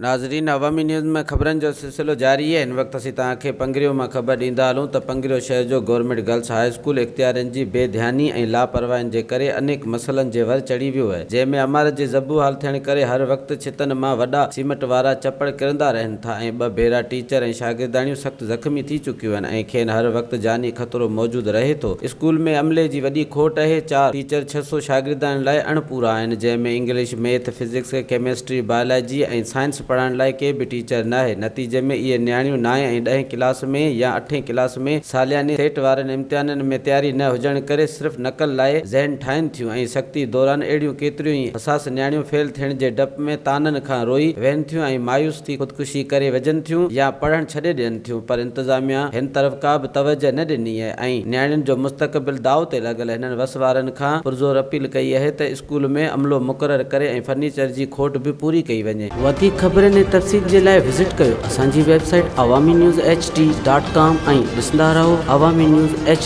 ناظرين عوامي نيوز ۾ خبرن جو سلسلو جاري آهي هن وقت اسين توهان کي پنگريو مان خبر ڏيندا هلون ته پنگريو شهر جو گورنمينٽ گرلس هاء اسڪول اختيارين جي بي ڌياني ۽ لاپرواهين جي ڪري انيڪ مسئلن جي ور چڙهي ويو آهي جنهن ۾ عمارت جي زبون حال ٿيڻ ڪري هر وقت ڇتن مان وڏا سيمٽ وارا چپڙ ڪرندا رهن ٿا ۽ ٻه ڀيرا ٽيچر ۽ شاگردياڻيون سخت زخمي ٿي چڪيون آهن ۽ کين هر وقت جاني خطرو موجود رهي ٿو. اسڪول ۾ عملي جي وڏي کوٽ اهي، چار ٽيچر 600 شاگردن لاء اڻ پورا آهن، جنهن ۾ English, math, physics, chemistry, biology ۽ science پڙهائڻ لاء ڪي به ٽيچر ناهي، نتيجي ۾ اهي نياڻيون نائين ۽ ڏهين ڪلاس ۾ يا اٺين ڪلاس ۾ سالياني سيٽ وارن امتحانن ۾ تياري نه هجڻ ڪري صرف نقل لاء ذهن ٺاهين ٿيون ۽ سختي دوران اهڙيون ڪيتريون ئي حساس نياڻيون فيل ٿيڻ جي ڊپ ۾ طعنن کان روئي ويهن ٿيون ۽ مايوس ٿي خودڪشي ڪري وجهن ٿيون يا پڙهڻ ڇڏي ڏين ٿيون پر انتظاميا هن طرف ڪا به توجهه نه ڏني آهي ۽ نياڻين جو مستقبل داء تي لڳل هنن وس وارن کان پرزور اپيل ڪئي اهي ته اسڪول ۾ عملو مقرر ڪري ۽ فرنيچر جي کوٽ به پوري ڪئي وڃي. وڌيڪ خبرن ۽ تفصيل جي لاء وزٽ ڪيو اسان جي website Awami news H D dot com ۽ ڏسندا رهو عوامي نيوز ايڇ ڊي.